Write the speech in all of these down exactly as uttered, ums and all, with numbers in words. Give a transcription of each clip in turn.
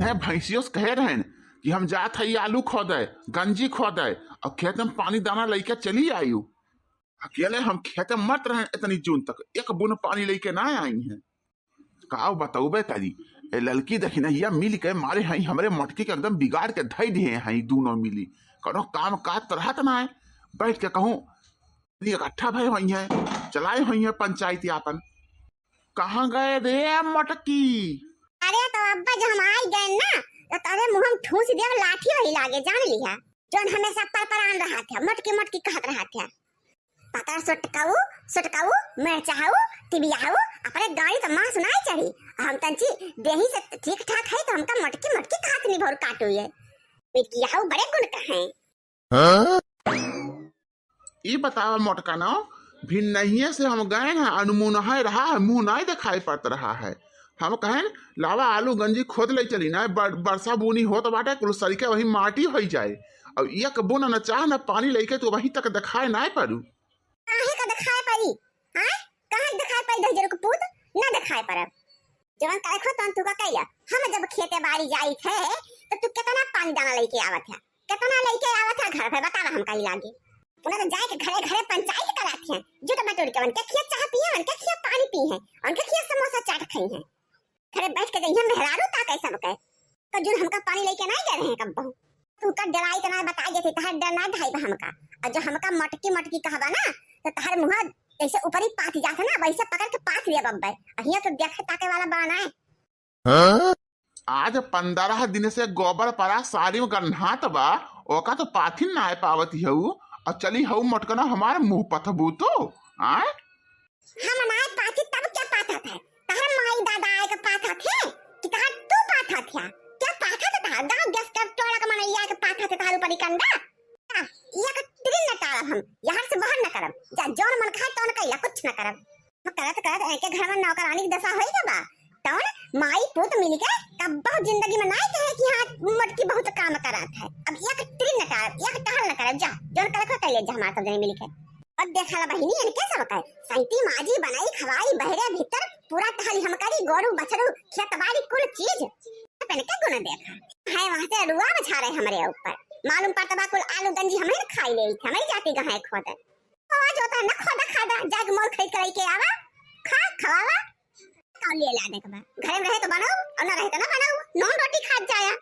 है भैंसियों से कहे रहन कि हम जात है आलू खोदे, गंजी खोदे, और खेत में पानी दाना लइके चली आयु। अकेले हम खेत में मत रहन इतनी जून तक, एक बूंद पानी लइके ना आई हैं। का बताऊबे तारी, ए ललकी दखिनहिया मिल के मारे हैं हमरे मोटकी के एकदम बिगाड़ के धई दिए हैं दोनों मिली। कोनो काम काज तो रहत ना है, बैठ के कहूँ इकट्ठा भय हुई है, चलाए हुई है पंचायत यापन। कहाँ गए रे मोटकी? अरे तो अब्बा जो हम आई गए ना, तो तोरे मुँह में ठूस देब लाठी वही लागे, जान लिहा। जौन हमेशा परपरान रहा था, मोटकी मोटकी कहत रहा था। पकड़ सुटकाऊ, सुटकाऊ, मिर्चाऊ, टिबियाऊ, अपने गाड़ी तो माँ सुनाई चढ़ी। हम तंची देही से ठीक ठाक है तो हमका मोटकी मोटकी कहत नहीं भौर काटू ये। मिर्गियाऊ बड़े गुण का है। हाँ? ई बतावा मोटका ना, भिन्नहिए से हम गए हैं, अनमुनहे रहा है, मुंह नाई दिखाई पड़त रहा है। हम कहें, लावा आलू गंजी खोद ले चली ना, बर-, बरसा बूनी होत बाटे, कुल सरिके वही माटी होई जाए। और एक बून न चाह न पानी लइके तू वहीं तक दिखाए नाई पड़ू। काहे का दिखाए पड़ी? हाँ? काहे का दिखाए पड़ी दहिजर के पूत? ना दिखाए पड़ब। जवन करे खो तन तू का कैला। हम जब खेते बाड़ी जाई थे, तो तू कितना पानी दाना लइके आवत है? कितना लइके आवत है घर पे? बतावा हमका ई लागे। उन्हें तो जाए के घरे घरे पंचायत करात हैं। जुट बटोर के उनके खिया चाह पिए, उनके खिया पानी पी हैं, उनके खिया समोसा चाट खाई हैं। घरे बैठ के जइहे मेहरारू ता कैसे बके। तो जुन हमका पानी लइके नाई गए रहे कब्बहू। तू का डराई तो ना बताई देते, तहर डर ना ढाई बा हमका। और जो हमका मटकी मटकी कहबा ना, तो तहर मुँह जैसे ऊपरी पाथी जात है ना, वैसे पकड़ के पाथ लिया बब्बे। अहिया तो देखे ताके वाला बा ना है। हाँ? आज पंद्रह दिन से गोबर परा सारी में गन्हात बा, ओका तो पाथिन ना आए पावत हऊ, और चली हऊ मोटकना हमार मुँह पथबू तू, आय? हम नाय पाथी तब क्या पाथा थे? तहर माई दादा आए के पाथा थे कि तहर तू पाथा थे? क्या पाथा थे तहर? गाँव गैस कर टोला के मनैया के पाथा थे तहर ऊपरी कंडा? आ, या का तिरिन न टारब हम, यहाँ से बाहर न करब। जा जौन मन खाए तौन कइला, कुछ न करब। करत करत एके घर में नौकरानी की दशा होई गबा। तौन माई पूत मिल के कब्बो जिंदगी में नाई कहे कि हाँ मोटकी बहुत काम करत है। अब एक तिरिन न टारब, एक टहल न करब, जा जौन करे को कर ले जा हमार सब जने मिल के। और देखा ला बहिनी इनके सब के सैती माजी बनाई खवाई बहरे भीतर पूरा टहली हम करी गोरू बछरू खेत बाड़ी कुल चीज। अब इनके गुण देखा है वहाँ से रुआ बछा रहे हमरे ऊपर। मालूम पड़ता बा कुल आलू गंजी हमें खाई ले थे, हमें जाती गहाए खोदे। आवाज होता है ना, खोदा खादा, जाके मोल खरीद कर लेके आवा, खा, खवावा, काम लिए ला दे के बा। घरे में रहे तो बनाओ, और ना रहे तो ना बनाओ, नॉन रोटी खात जाया।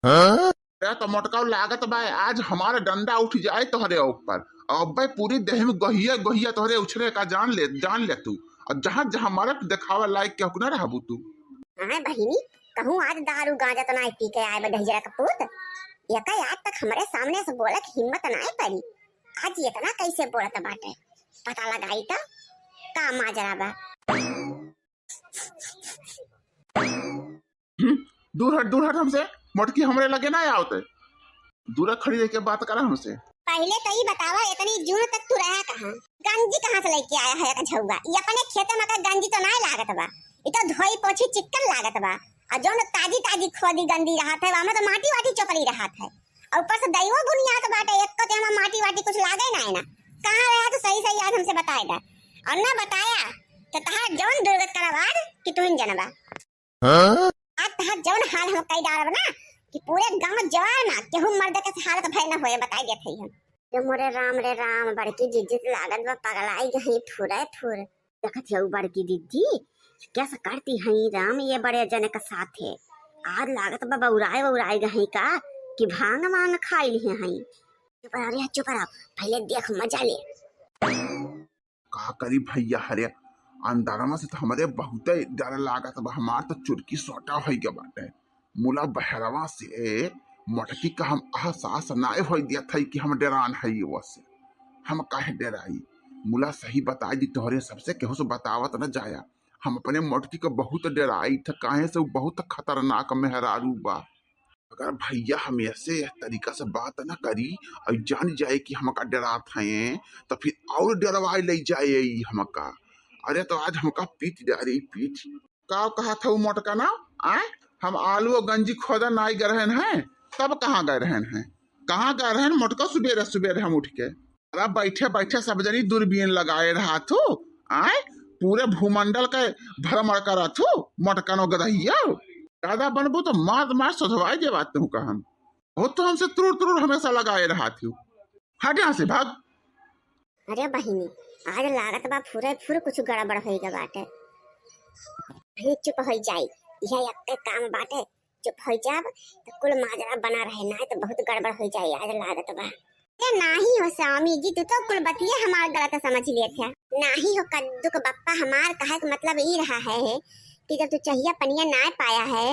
हाँ? अरे तो मोटका लागत बा, आज हमारा डंडा उठ जाए तोहरे ऊपर, अब्बे पूरी देह में गहिया गहिया तोहरे उछले का जान ले, जान ले तू। और जहाँ जहाँ मारब देखावा लायक के हुकना रहबू तू। हाँ बहिनी, कहूँ आज दारू गांजा तो ना पी के आए बा दहिजरा का पूत। एका आज तक हमरे सामने से बोले के हिम्मत ना पड़ी। आज इतना कैसे बोलत बाटे, पता लगाई त का माजरा बा। हम्म, दूर हट, दूर हट हमसे, मोटकी हमरे लगे ना आवते। दूर खड़ी रह के बात करा हमसे। पहले तो ई बतावा, इतनी जून तक तू रहा कहाँ? गंजी कहाँ से लेके आया है एक झौआ? ई अपने खेते में का गंजी तो ना लागत बा, ई तो धोई पोछी चिक्कन लागत बा। आ जौन ताजी ताजी खोदी गंदी रहत है, वहाँ तो माटी वाटी चोकरी रहत है। और ऊपर से दैवो बुनियाद बाटे, एक तो तेमा माटी वाटी कुछ लागे ना है ना। कहाँ रहा तो सही सही आज हमसे बताए दा। और ना बताया तो तहार जौन दुर्गत करब आज कि तुम जनबा। हाँ? आज तहार जौन हाल हम कई डालब ना कि पूरे गांव जवार ना केहू मर्द के हालत भय ना होए, बताई देत हई हम। ये मोरे राम रे राम, बड़की जिज्जित लागत बा पगलाई गई फुरे फुर। देखत हऊ बड़की दीदी, कैसे करती हई राम ये बड़े जने के साथे। आज लागत बा बौराए बौराए गई का कि भांग वांग खाई लिए हई। चुप रह रे, चुप रह, पहले देख मजा ले। का करी भैया, हरे अंधारमा से तो हमरे बहुते डर लागत बा, हमार तो चुरकी सोटा होइ गए बाटे। मुला बहरवा से मोटकी का हम एहसास नाय होइ दिया था कि हम डरान है ये वसे। हम काहे डराई? मुला सही बताई दी तोहरे सबसे, केहू से बतावत न जाया। हम अपने मोटकी को बहुत डराई था, काहे से वो बहुत खतरनाक मेहरारू बा। अगर भैया हम ऐसे तरीका से बात ना करी और जान जाए कि हमका डरात हैं, तो फिर और डरवाए ले जाए ई हमका। अरे तो आज हमका पीट डारी, पीट। का कहा था वो मोटका ना? आए, हम आलू और गंजी खोदा नाई गए रहन हैं, तब कहाँ गए रहन हैं? कहाँ गए रहन मोटका? सुबेरे सुबेरे हम उठ के, अरे बैठे बैठे सब जनी दूरबीन लगाए रहा थू, आए, पूरे भूमंडल के भ्रमण करा थू मोटका नो गदहिया। ज्यादा बनबू तो मार मार सोधवाई देबा तुहका हम। हो तो हमसे तुरुर तुरुर हमेसा लगाए रहा थी। हट यहाँ से, भाग। अरे बहिनी, आज लागत बा फुरे फुर कुछ गड़बड़ होइ गए बाटे। बहिनी चुप होइ जाई, यह एक काम बाटे, चुप होइ जाब तो कुल माजरा बना रहे, नाहीं तो बहुत गड़बड़ होइ जाई आज लागत बा। ए नाहीं हो स्वामी जी, तू तो कुल बतिया हमार गलत समझ लेत है। नाहीं हो कद्दू के बप्पा, हमार कहे के मतलब ई रहा है कि जब तू चहिया पनिया नाय पाया है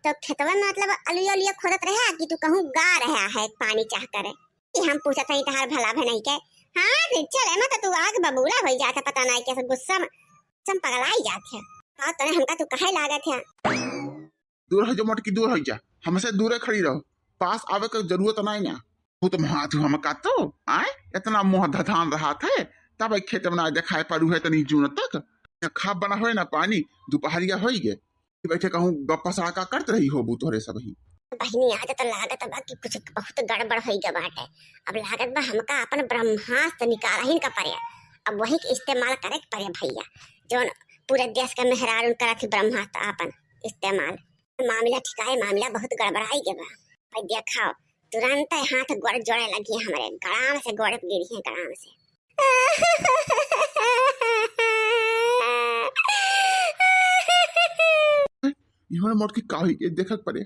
तो खेतवा में मतलब अलुया उलिया खोदत रहा कि तू कहूँ गा रहा है पानी चाह करे। कि हम पूछत हई तहार भला भनाई के। हाँ, चले में तो तू आग बबूला होइ जात है, पता नाहीं कैसे गुस्सा में, गुस्सा में पगलाई जात है। और तने हमका तू कहे लागत है। दूर होइ जा मोटकी, दूर होइ जा, हमसे दूरे खड़ी रहो, पास आवे के जरूरत नाहीं ना। तू तो हाथ हमका तो, आए, इतना मुँह धधान रहा थे, तब एक खेत में ना देखाए पारू है तनी जून तक। ना खा बना होए ना पानी, दोपहरिया होई गे। बैठे कहूँ गप्पा सड़का करत रही होबू तोहरे सब ही। बहिनी, आज तो लागत बा कि कुछ बहुत गड़बड़ होइ गए बाटे। अब लागत बा हमका अपन ब्रह्मास्त्र निकालहिन का पड़े, अब वही के इस्तेमाल करे के पड़े भैया, जौन पूरे देश के मेहरारून करत ही ब्रह्मास्त्र अपन इस्तेमाल। मामला ठिकाए, मामला बहुत गड़बड़ाई गए बा। भाई देखाओ, तुरंत हाथ गोड़ जोड़े लगी हमरे, गड़ाम से गोड़े पे गिरी है, गड़ाम से। ई हमरे मोटकी का होई गे, देखक पड़े।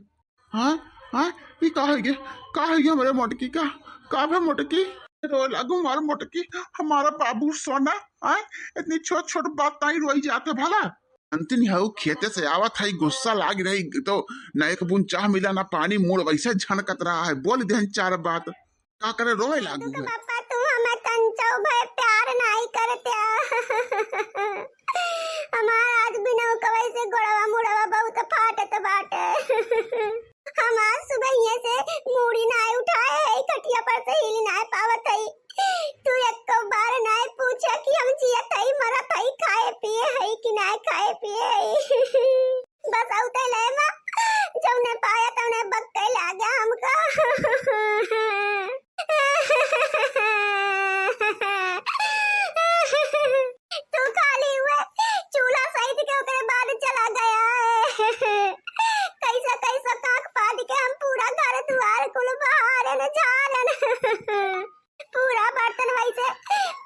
हाँ, हाँ, ई का होई गे, का होई गे हमरे मोटकी का, का भे मोटकी? रोए लागू हमार मोटकी, हमारा बाबू सोना, हाँ, इतनी छोट छोट बात ताई रोई जात है भला। अंतिम हऊ खेते से आवत है, गुस्सा लाग रही तो न एक बूंद चाह मिला, ना पानी, मूड़ वैसे झनकत रहा है। बोल देहन चार बात, का करे रोए लागू दुख है। पापा, तू हमें तंचो भय प्यार नाई करत्या। हमार आज बिना कवई से गोड़वा मुड़वा बहुत फाटत बाटे। हम आज सुबहिये से मूड़ी नाई उठाए है, खटिया पर से हिल नाई पावत है। तू एको बार नाई पूछे कि हम जियत हई, मरत हई, खाए पिए हई कि नाई खाए पिए हई। बस औते ले माँ, जौने पाया तौने बक्के लागे हमका। तू खाली हुए चूल्हा सहित के ओकरे बाद चला गया है। कैसा कैसा कांख पाद के हम पूरा घर दुआर कुल बहारन झारन। पूरा बर्तन वैसे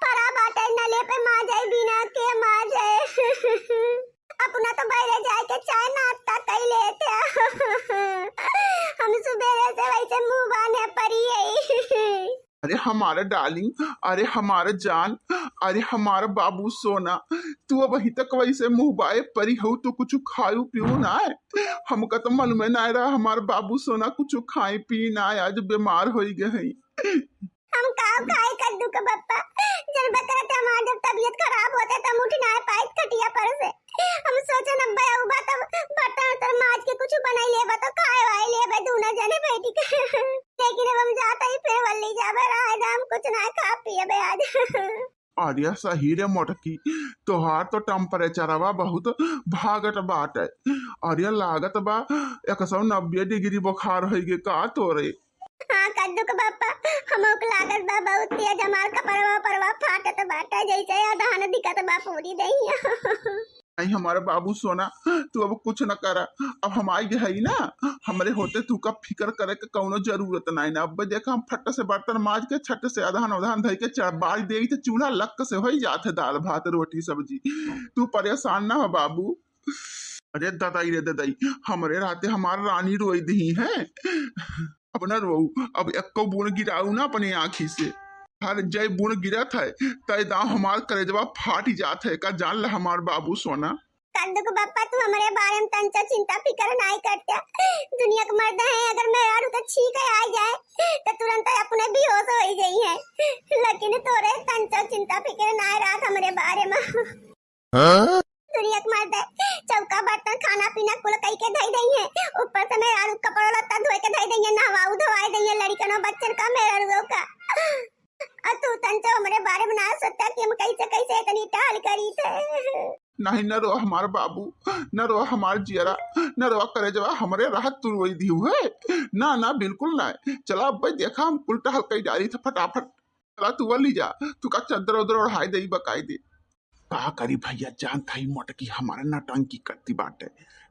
पड़ा बाटे, नले पे माजे बिना के माजे। अपना तो बहरे जाए के चाय नाश्ता कई लेते। हम सुबेरे से वैसे मुंह बांधे पड़ी है। अरे हमारा डार्लिंग, अरे हमारा जान, अरे हमारा बाबू सोना, तू अबहीं तक वैसे मुंह बाए परी हऊ, तू कुछ खायू पीयू ना है? हमका तो मालूम है ना रहा, हमार बाबू सोना कुछ खाए पी ना है, आज बीमार होई गए हैं। हम का खाए कद्दू के बप्पा, जन बकरा ते हमार जब तबीयत खराब होते तब उठ ना पाए खटिया पर से। हम सोचन अब बया उबा तब बर्तन उर्तन माज के कुछ बनाई लेबा तो खाए वाए लेबे दूना जने बैठ के। लेकिन अब हम जाता ही फिर वल्ली जाबे रहे हम कुछ ना खा पियबे आज। अरे सही रे मोटकी, तोहार तो टेम्परेचरवा बहुत भागत बाटे। अरे लागत बा एक सौ नब्बे डिग्री बुखार होई गे का तोरे? हाँ कद्दू के बापा, हमहू के लागत बा बहुत तेज, हमार कपड़वा उपरवा फाटत बाटे, जैसे अदहन दिखत बा पूरी देहिया। नहीं हमारे बाबू सोना, तू अब कुछ न करा, अब हम आई गए हई ना, हमरे होते तू का फिकर करे के कौनो जरूरत नहीं ना। अब देख हम फट से बर्तन माज के छट से अदहन उदहन धई के चढ़ाई देई तो चूल्हा लक से होई जात है दाल भात रोटी सब्जी। तू परेशान ना हो बाबू। अरे ददाई रे ददाई, हमरे रहते हमार रानी रोई दही है। अब ना रोऊ, अब एको बूंद गिराऊ ना अपने आँखी से। हर जय बूंद गिरत है, तय दाव हमार करेजवा फाट जात है, का जान ले हमार बाबू सोना। कद्दू के बापा, तू हमरे बारे में तंचा चिंता फिकर नाई करत्या। दुनिया के मर्द है, अगर मेहरारू के छींक आ जाए, तो तुरंत अपने बेहोश होई जाई है। लेकिन तोरे तंचा चिंता फिकर नाई रहत हमरे बारे में। हाँ? दुनिया के मर्द है, चौका बर्तन खाना पीना कुल कई के धई दई है, ऊपर से मेहरारू कपड़ा लत्ता धोए के धई दई है, नहवाऊ धोआई दई है, लड़िकनो बच्चन का मेहरारू का। और तू तंचो हमरे बारे में ना सोचता कि हम कैसे कैसे इतनी टहल करी थे। नहीं न रो हमार बाबू, न रो हमार जियरा, न रो करेजवा, हमरे रहत तू रोई दिहू है। ना ना बिल्कुल ना। चला अब भाई देखा हम कुल टहल कई डारी थे फटाफट। चला तू वल्ली जा, तू का चद्दर उद्दर ओढ़ाई दे बकाई दे। का करी भइया, जानत हई मोटकी हमारे नौटंकी करती बाटे,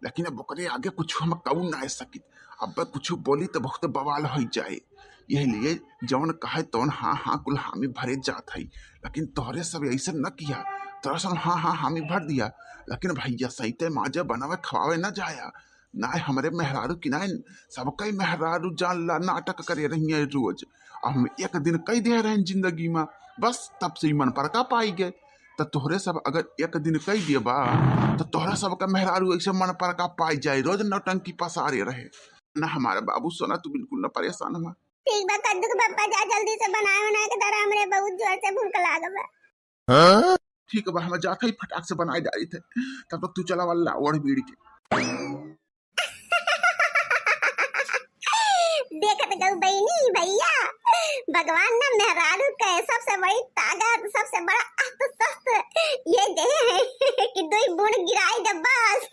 लेकिन अब ओकरे आगे कुछ हम कहू ना सकित। अब कुछ बोली तो बहुत बवाल होइ जाए। यही लिए जौन कहे तौन हाँ हाँ कुल हामी भरे जात हई, लेकिन तोहरे सब ऐसे न किया। तोहरे सब हाँ हाँ हामी भर दिया, लेकिन भइया सहिते माजे बनावे खवावे न जाया। नाय हमरे मेहरारू की नाय, सबका ही मेहरारू जान ला नाटक करे रही है रोज। अब हम एक दिन कई दे रहे हैं जिंदगी में, बस तब से ही मन पर का पाई गए। तो तोहरे सब अगर एक दिन कई दिए बा, तो तोहरा सब का मेहरारू ऐसे मन पर का पाई जाए, रोज नौटंकी पसारे रहे। ना हमारे बाबू सोना, तू बिल्कुल ना परेशान हुआ। ठीक बा कद्दू के पप्पा, जा जल्दी से बनाए बनाए के दरा, हमरे बहुत जोर से भूख लाग बा। हाँ? ठीक बा, हम जात हई फटाक से बनाए जा रही थे, तब तक तू चला वाला ओढ़ बीड़ी के। देखत गऊ बहिनी भइया, भगवान ना मेहरारू के सबसे बड़ी ताकत, सबसे बड़ा अस्त्र शस्त्र ये दे है कि दुई बूंद गिराई दे बस।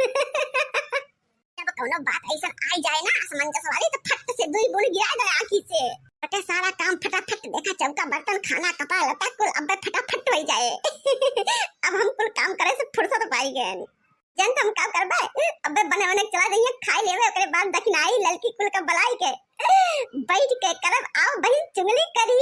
जब कौनो बात ऐसन आई जाए ना असमंजस वाली, तो फट से दुई बूंद गिराई दे आँखी से। फटे सारा काम फटाफट, देखा चौका बर्तन खाना कपड़ा लत्ता कुल अब्बे फटाफट होइ जाए। अब हम कुल काम करे से फुर्सत पाई गए। जन हम का करबे, अब्बे बने बने चला रही है, खाई लेवे, ओकरे बाद दखिनाई ललकी कुल का बलाई के बैठ के करब, आओ बहिन चुगली करी।